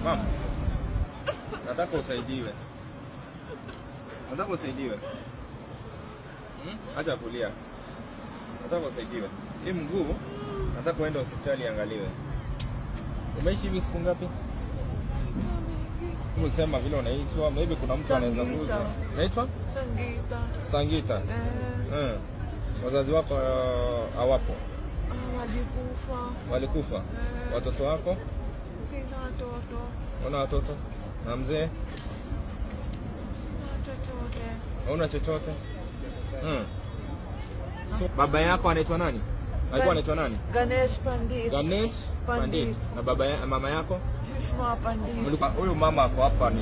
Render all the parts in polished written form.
Mama, nataka usaidiwe. Nataka usaidiwe. Acha kulia. Nataka usaidiwe. Hii mguu nataka uende hospitali angaliwe. Umeishi hivi siku ngapi? Hebu sema vile unaitwa, maybe kuna mtu anaweza kuuza. Unaitwa? Sangita. Sangita. Eh, Wazazi wako hawapo? Ah, walikufa. Walikufa? Eh. Watoto wako? Sina watoto. Una watoto? Na mzee? Sina chochote. Hauna chochote? So, baba yako anaitwa nani? Alikuwa anaitwa nani? Ganesh Pandit. Ganesh Pandit. Pandit. Na mama yako? Sushma Pandit. Huyu mama ako hapa ni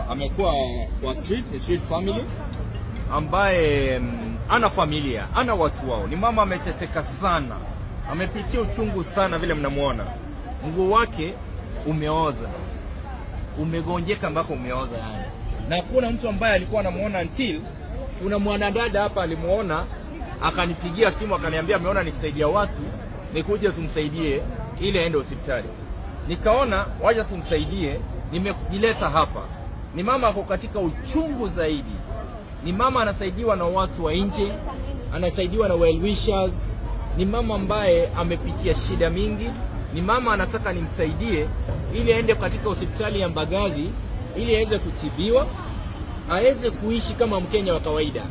amekuwa kwa street, ni street family ambaye ana familia, ana watu wao. Ni mama ameteseka sana, amepitia uchungu sana, vile mnamuona. Mguu wake umeoza, umegonjeka mpaka umeoza yani, na hakuna mtu ambaye alikuwa anamuona until kuna mwanadada hapa alimuona, akanipigia simu akaniambia ameona nikisaidia watu, nikuje tumsaidie ili aende hospitali. Nikaona wacha tumsaidie, nimejileta hapa. Ni mama ako katika uchungu zaidi, ni mama anasaidiwa na watu wa nje, anasaidiwa na well wishers. Ni mama ambaye amepitia shida mingi, ni mama anataka nimsaidie ili aende katika hospitali ya Mbagathi ili aweze kutibiwa, aweze kuishi kama Mkenya wa kawaida.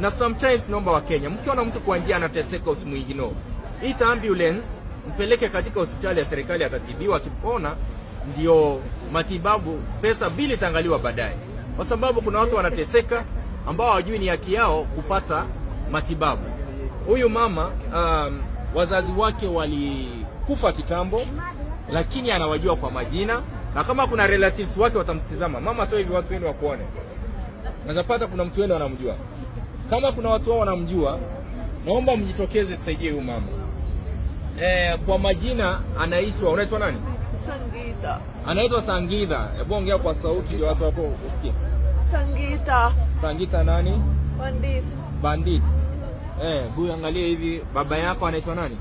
Na sometimes naomba Wakenya, mkiona mtu kwa njia anateseka, usimuignore. Ita ambulance, mpeleke katika hospitali ya serikali, atatibiwa. Akipona ndio matibabu, pesa bili itaangaliwa baadaye, kwa sababu kuna watu wanateseka ambao hawajui ni haki yao kupata matibabu. Huyu mama wazazi wake walikufa kitambo, lakini anawajua kwa majina, na kama kuna relatives wake watamtizama. Mama, toa hivi watu wenu wakuone. Nazapata kuna mtu wenu anamjua. Kama kuna watu wao wanamjua, naomba mjitokeze tusaidie huyu mama. Kwa majina anaitwa, unaitwa nani? Sangita. Anaitwa Sangita. Hebu ongea kwa sauti ndio watu wako usikie. Sangita. Sangita nani? Pandit. Bandit. Buyu angalie hivi, baba yako anaitwa nani?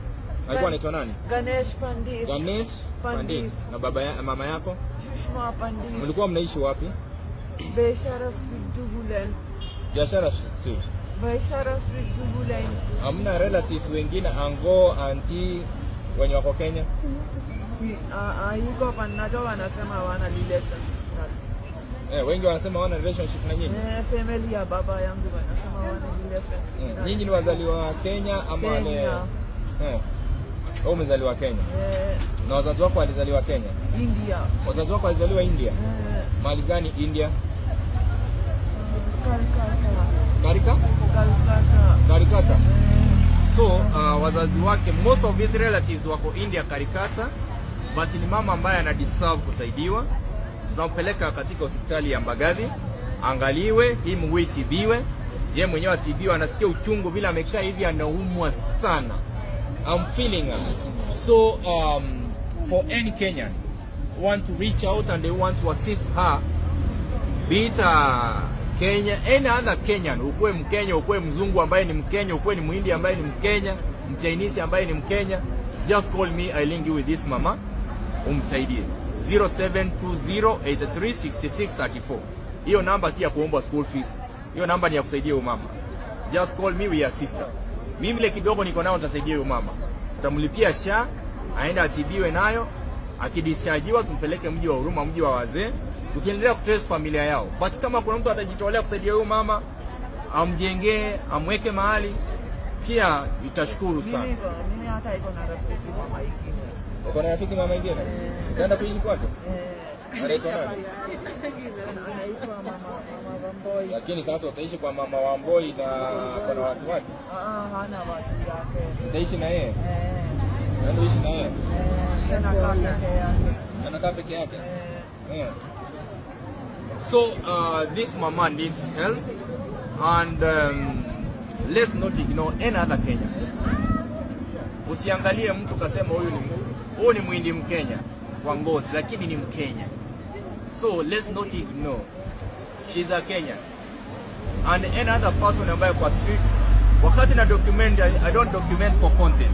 Alikuwa anaitwa nani? Ganesh Pandit. Ganesh Pandit. Pandit. Na mama yako? Sushma Pandit. Mlikuwa mnaishi wapi? Biashara Street, Jugulen. Biashara Street. Biashara Street, Jugulen. Hamna relatives wengine, uncle, auntie wenye wako Kenya? Yuko panajo wanasema wana relationship na sisi. Wengi wanasema wana relationship na nyinyi. Eh, family ya baba yangu wanasema wana relationship na Nyinyi ni wazaliwa Kenya ama wale? Kenya. Wewe umezaliwa Kenya? Eh. Na wazazi wako walizaliwa Kenya? India. Wazazi wako walizaliwa India? Eh. Mahali gani India? Calcutta. Karika? Calcutta. Karikata. Eh. So wazazi wake, most of his relatives wako India, Karikata, but ni mama ambaye ana deserve kusaidiwa. Tunampeleka katika hospitali ya Mbagathi angaliwe, hii mguu itibiwe, ye mwenyewe atibiwe. Anasikia uchungu vile amekaa hivi, anaumwa sana. I'm feeling her. So for any Kenyan want to reach out and they want to assist her, be it Kenya, any other Kenyan, ukuwe Mkenya, ukuwe mzungu ambaye ni Mkenya, ukuwe ni Muhindi ambaye ni Mkenya, Mchinese ambaye ni Mkenya, just call me, I link you with this mama, umsaidie. 0720836634. Hiyo namba si ya kuomba school fees. Hiyo namba ni ya kusaidia huyo mama. Just call me, we assist her. Mimi ile kidogo niko nayo nitasaidia huyo mama. Tutamlipia SHA, aende atibiwe nayo, akidischargiwa tumpeleke mji wa huruma, mji wa wazee, tukiendelea kutrace familia yao. But kama kuna mtu atajitolea kusaidia huyo mama, amjengee, amweke mahali, pia itashukuru sana. Mimi hata iko na rafiki mama ingine. Uko na rafiki mama ingine? Utaenda kuishi kwake? Eh. Anaitwa nani? Anaitwa mama Wamboi. Lakini sasa utaishi kwa mama Wamboi na kuna watu wake? Ah, hana watu yake. Utaishi na yeye? Eh. Unaenda uishi na yeye? Eh, anakaa peke yake. Anakaa peke yake? Eh. Yeah. So this mama needs help and let's not ignore any other Kenyan. Usiangalie mtu kasema huyu ni Muhindi Mkenya kwa ngozi, lakini ni Mkenya. So let's not ignore. She's a Kenyan. And any other person ambaye kwa street, wakati na document, I don't document for content.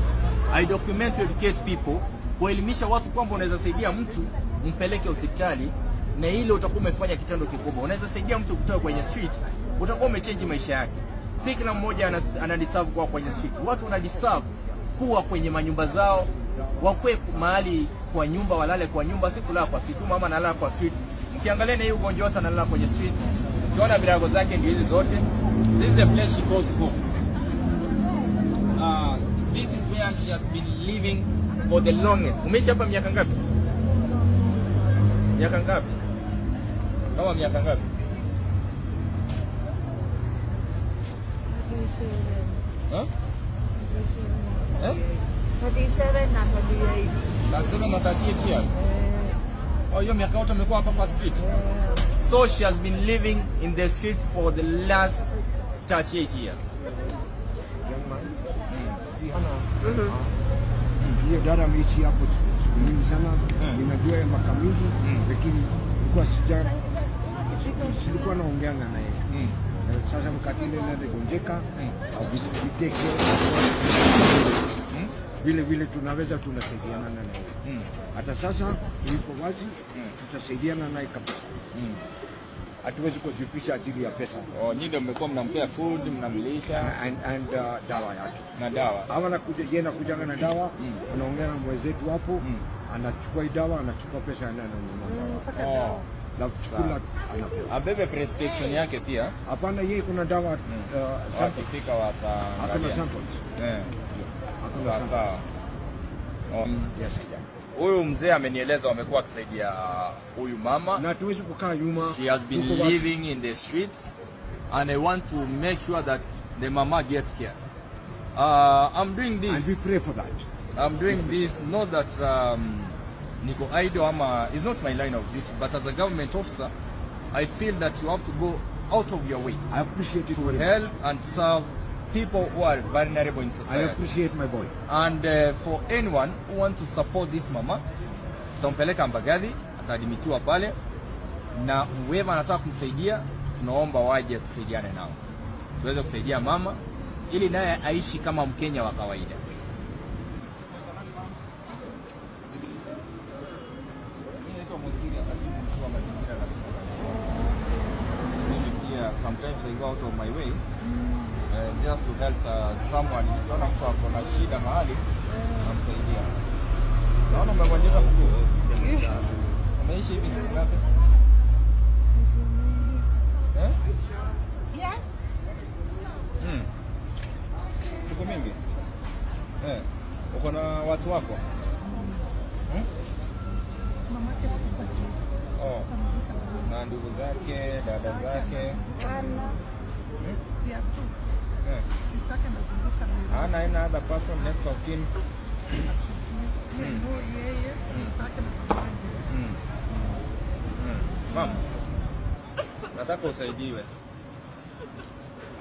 I document to educate people. Kuelimisha watu kwamba unaweza saidia mtu mpeleke hospitali na ile utakuwa umefanya kitendo kikubwa. Unaweza saidia mtu kutoka kwenye street, utakuwa umechange maisha yake. Si kila mmoja ana deserve kuwa kwenye street. Watu wana deserve kuwa kwenye manyumba zao, wakwe mahali kwa nyumba, walale kwa nyumba, si kulala kwa street. Mama analala kwa street. Mkiangalia na hii ugonjwa wote analala kwenye street. Ukiona virago zake ndio hizi zote. This is the place she goes home. This is where she has been living for the longest. Umeishi hapa miaka ngapi? Miaka ngapi? Kama miaka ngapi? Huh? Eh? 37 na 38. 37 na 38 years. Oh, hiyo miaka yote umekuwa hapa kwa street. So she has been living in the street for the last 38 years. Young man. Hiyo dada ameishi hapo siku nyingi sana, ninajua ya miaka mingi, lakini nilikuwa silikuwa naongeanga naye. Sasa wakati ile nagonjeka, we take care vile vile tunaweza tunasaidiana naye. Hata sasa yuko wazi, tutasaidiana naye kabisa. Hatuwezi kujipisha ajili ya pesa. Oh, nyinyi ndio mmekuwa mnampea food, mnamlisha and dawa yake na dawa. Hawa nakuja, yeye anakujanga na dawa, anaongea na mwenzetu hapo, anachukua hii dawa, anachukua pesa, ananunua dawa. Oh. Na chakula anapewa. Abebe prescription yake pia. Hapana, yeye kuna dawa samples. Wakifika Hakuna wataangalia. samples. Hakuna Sawa samples. sawa. Yes. Huyu mzee amenieleza wamekuwa wakisaidia huyu mama. Na hatuwezi kukaa nyuma. She has been Tuko wazi. living in the streets and I want to make sure that the mama gets care. I'm doing And we this. pray for that. I'm doing this not that niko idle ama it's not my line of duty, but as a government officer, I feel that you have to go out of your way I appreciate it to very much. help and serve people who are vulnerable in I society. appreciate my boy. And for anyone who want to support this mama, tutampeleka Mbagathi, ataadmitiwa pale, na whoever anataka kumsaidia, tunaomba waje tusaidiane nao, tuweze kusaidia mama ili naye aishi kama Mkenya wa kawaida. Mimi naitwa Mosiria, katibu mkuu wa mazingira katika. Mimi pia sometimes I go out of my way just to help someone. Nikiona mtu ako na shida mahali namsaidia. Naona umegonjeka mguu. Umeishi hivi siku ngapi? Eh? Yes. Siku mingi? Eh. Uko na watu wako? Hmm? Mamake alikufa juzi. Oh. Tukamzika juzi. Na ndugu zake, dada zake. Ana. Ya tu. Eh. Sister yake anazunguka Nairobi. Hana any other person next of kin? Hatujui. No, yeye, sister yake na mamake. Mama, nataka usaidiwe.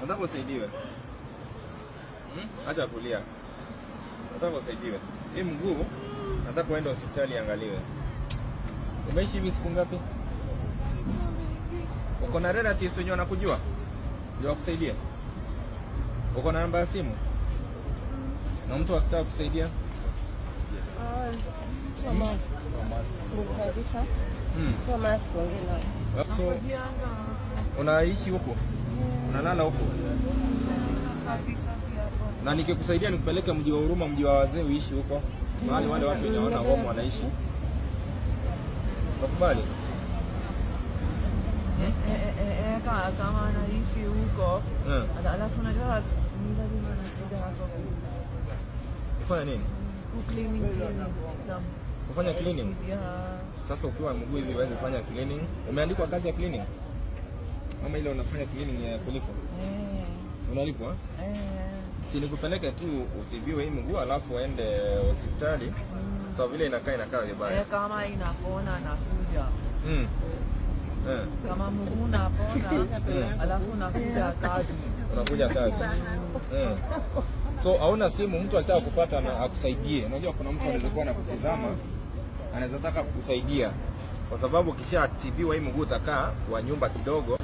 Nataka usaidiwe. Acha kulia. Nataka usaidiwe. Hii mguu nataka uende hospitali iangaliwe. Umeishi hivi siku ngapi? Uko na relatives wenye wanakujua? Ndio wakusaidie? Uko na namba ya simu? Na mtu akitaka kusaidia? Thomas. Kabisa. Thomas wengine. So unaishi huko? Unalala huko? Na nikikusaidia nikupeleke mji wa huruma, mji wa wazee, uishi huko, mahali wale watu wenye hawana home wanaishi. Utakubali? Kama anaishi huko alafu unajua ni lazima anakuja hapo Kufanya nini? Ku cleaning cleaning some Kufanya cleaning? Yeah. Sasa ukiwa mguu hivi huwezi fanya cleaning. Umeandikwa kazi ya cleaning? Ama ile unafanya cleaning ya kulipwa? Eh, Unalipwa? eh. Si nikupeleke tu utibiwe hii mguu alafu uende hospitali. Sasa vile inakaa vibaya. Eh, kama inapona nakuja. Eh, Kama mguu napona alafu nakuja kazi. Unakuja kazi. So hauna simu, mtu akitaka kupata na akusaidie. Unajua kuna mtu anaweza kuwa anakutizama, anaweza taka kukusaidia, kwa sababu ukishatibiwa hii mguu utakaa kwa nyumba kidogo.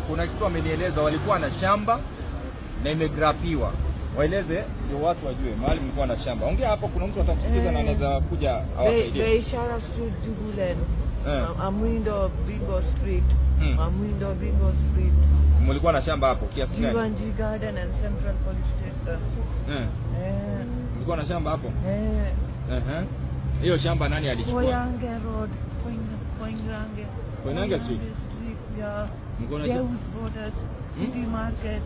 Kuna kitu amenieleza, walikuwa na shamba na imegrabiwa. Waeleze ndio watu wajue mahali mlikuwa na shamba. Ongea hapo, kuna mtu atakusikiza na anaweza kuja awasaidie. Biashara Street, Jugulen. Eh. Amwindo Bingo Street. Mm. Amwindo Bingo Street. Mlikuwa na shamba hapo kiasi gani? Jivanji Garden and Central Police Station. Eh. Eh. Mlikuwa na shamba hapo? Eh. Eh. Hiyo shamba nani alichukua? Koyange Road. Koinange. Koinange Street? Street, yeah. Mlikuwa na Deus Motors, City Market.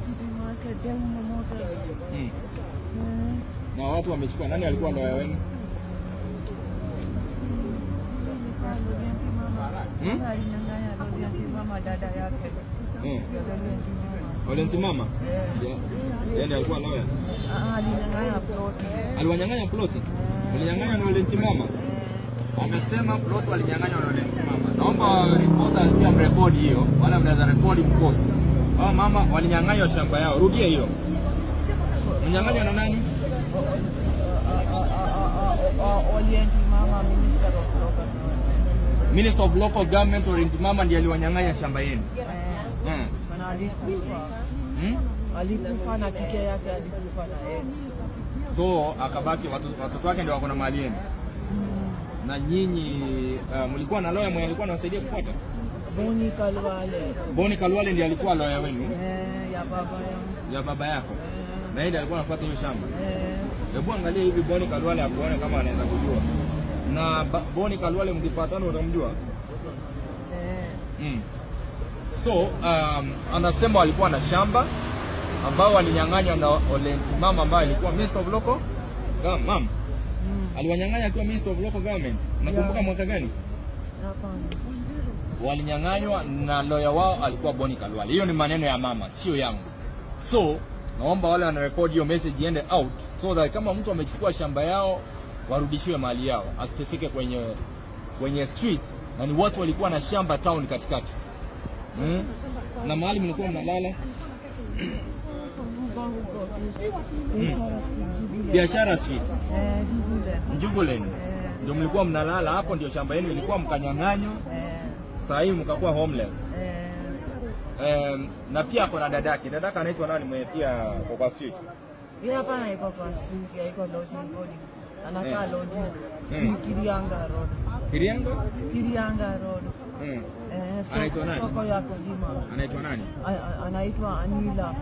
City Market, Deus Motors. Mm. Eh. Na watu wamechukua, nani alikuwa lawyer wenu? Hmm? Alinyang'anya Lolianti mama dada yake. Mm. Olenti mama? Eh. Yeah. Yeye ndiye alikuwa lawyer. Ah, alinyang'anya ploti. Aliwanyang'anya ploti? Walinyang'anywa na Olenti mama? Wamesema ploti walinyang'anywa na Olenti mama. Naomba reporters pia mrekodi hiyo, wala mnaweza rekodi mpost. Hao mama walinyang'anywa shamba yao. Rudia hiyo. Mnyang'anywa na nani? Olienti mama, Minister of Local Government. Minister of Local Government Olenti mama ndiye aliwanyang'anya shamba yenu. Eh, Mm. na alikufa. Hmm? Alikufa na kike yake alikufa na AIDS. So akabaki watoto wake ndio wako na mali yenu. Na nyinyi mlikuwa na lawyer mwenye alikuwa anawasaidia kufuata? Boni Kalwale. Boni Kalwale ndiye alikuwa lawyer wenu Eh, ya baba yangu. ya baba yako. Na yeye ndiye alikuwa anafuata hiyo shamba. Eh, Hebu angalia hivi Boni Kalwale akuone kama anaweza kujua. Na Boni Kalwale mkipatana utamjua. eh. Mm. So anasema walikuwa na shamba ambao walinyang'anywa na Olenti mama ambaye alikuwa Minister of Local Government. Mama. Aliwanyang'anya akiwa Minister of Local Government. Nakumbuka Yeah. mwaka gani? Hapana. Walinyang'anywa na lawyer wao alikuwa Boni Kalwale. Hiyo ni maneno ya mama, sio yangu. So naomba wale wanarekodi hiyo message iende out so that kama mtu amechukua shamba yao warudishiwe mali yao, asiteseke kwenye street, na ni watu walikuwa na shamba town katikati. Na mahali mlikuwa mnalala Huko huko. Biashara Street, Jugulen. Biashara Street, Eh, Jugulen. Njugulen. Eh. Ndio mlikuwa mnalala hapo, ndio shamba yenu ilikuwa, mkanyang'anywa, Eh, saa hii mkakuwa homeless. eh. Na pia kuna dadake. Dadake anaitwa nani mwenye pia kwa street? Yeye hapana iko kwa street, iko lodging boarding. Anakaa Eh. lodging. Mm. Kirianga Road. Kirianga? Kirianga Road. Eh, Anaitwa nani? Soko ya Kodima. Anaitwa nani? Anaitwa Anila.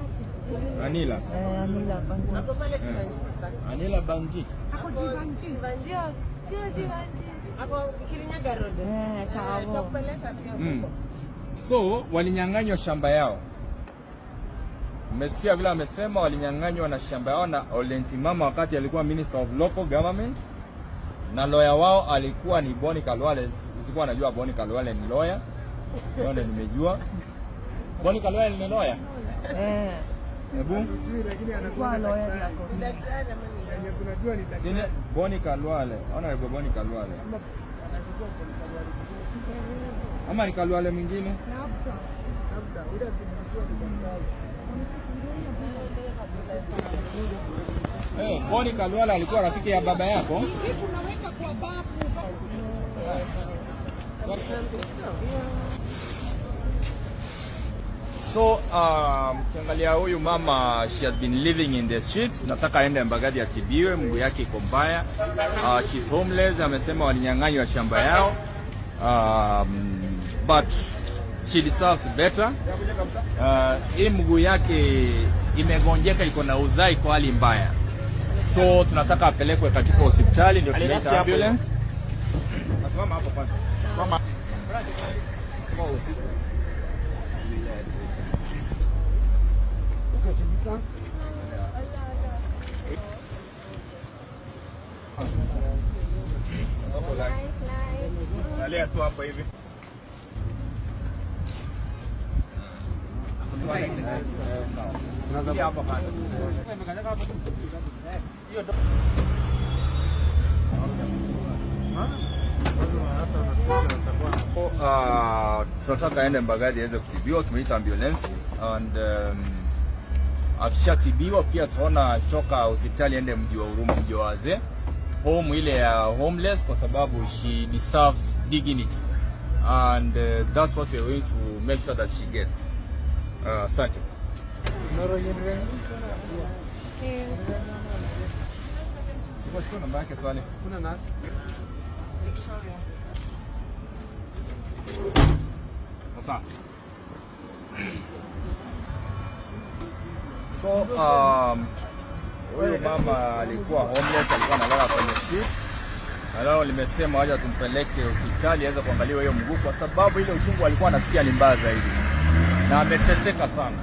Anila. Eh, Anila Bangu. Anila Banji. Ako Jivanji. Sio Jivanji. Ako Kirinyaga Road. Eh, Kawo. Mm. So walinyang'anywa shamba yao. Mmesikia vile amesema walinyang'anywa na shamba yao na Olenti mama wakati alikuwa Minister of Local Government, na lawyer wao alikuwa ni Boni Kalwale. Sikuwa najua Boni Kalwale ni lawyer. Leo ndio nimejua. Boni Kalwale ni lawyer. Eh, Hebu alikuwa lawyer ya Kodima. sine Boni Kalwale. Honorable Boni Kalwale. Ama ni Kalwale mwingine? Labda. Eh, Boni Kalwale alikuwa rafiki ya baba yako? Hii tunaweka kwa babu. So ukiangalia huyu mama, she has been living in the streets. Nataka aende Mbagathi atibiwe, mguu yake iko mbaya. She's homeless. Amesema walinyang'anywa shamba yao. But she deserves better. Hii mguu yake imegonjeka, iko na uzaa, iko hali mbaya, so tunataka apelekwe katika hospitali, ndio tunaita ambulance. Nasimama hapo kwanza. Mama. Angalia tu hapo hivi. Hapo kando. Tunataka aende Mbagathi aweze kutibiwa, tumeita ambulance and akishatibiwa pia tunaona toka hospitali aende mji wa Huruma, mji wa wazee, home ile ya homeless, kwa sababu she deserves dignity and that's what we are going to make sure that she gets. Asante. Eh. Chukua namba yake swali. Kuna nasi. Victoria. Sasa. So huyu mama alikuwa homeless, alikuwa analala kwenye streets. Na leo nimesema wacha tumpeleke hospitali aweze kuangaliwa hiyo mguu, kwa sababu ile uchungu alikuwa anasikia ni mbaya zaidi na ameteseka sana.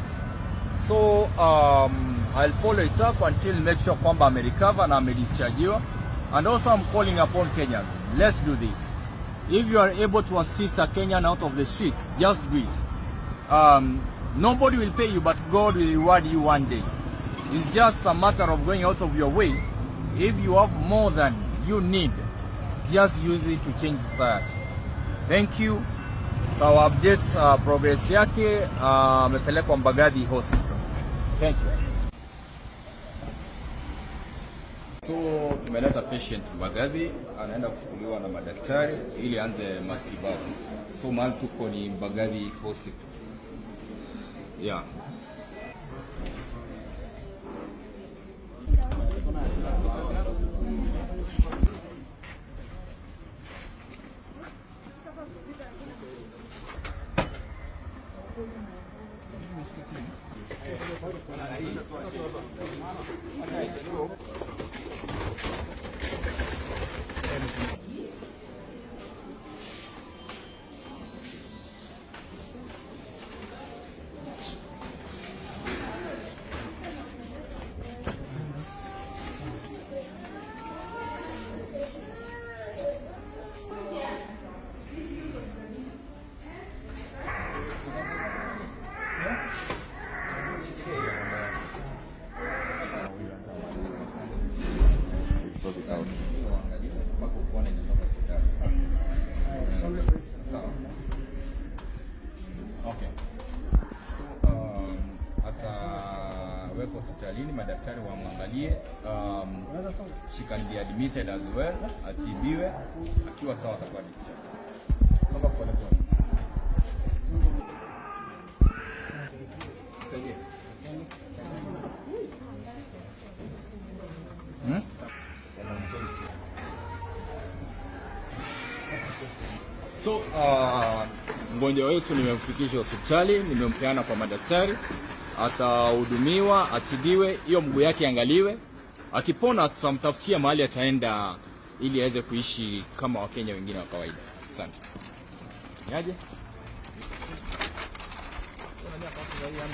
So I'll follow it up until make sure kwamba amerecover na amedischargiwa. And also I'm calling upon Kenyans, let's do this. If you are able to assist a Kenyan out of the streets, just do it. Nobody will pay you, but God will reward you one day. It's just a matter of going out of your way. If you have more than you need, just use it to change society. Thank you. So updates, progress yake, amepelekwa Mbagathi Hospital. Thank you. So tumeleta patient Mbagathi, anaenda kuchukuliwa na madaktari ili aanze matibabu. So mahali tuko ni Mbagathi Hospital. Yeah. Mpaka upone inatoka hospitali. Sawa. Okay. So atawekwa hospitalini, madaktari wamwangalie. She can be admitted as well, atibiwe. Akiwa sawa atakuwa discharged. Songa pole pole. Saidie. Hmm? So mgonjwa wetu nimemfikisha hospitali, nimempeana kwa madaktari, atahudumiwa, atibiwe, hiyo mguu yake angaliwe. Akipona tutamtafutia mahali ataenda ili aweze kuishi kama Wakenya wengine wa kawaida. Asante. Niaje?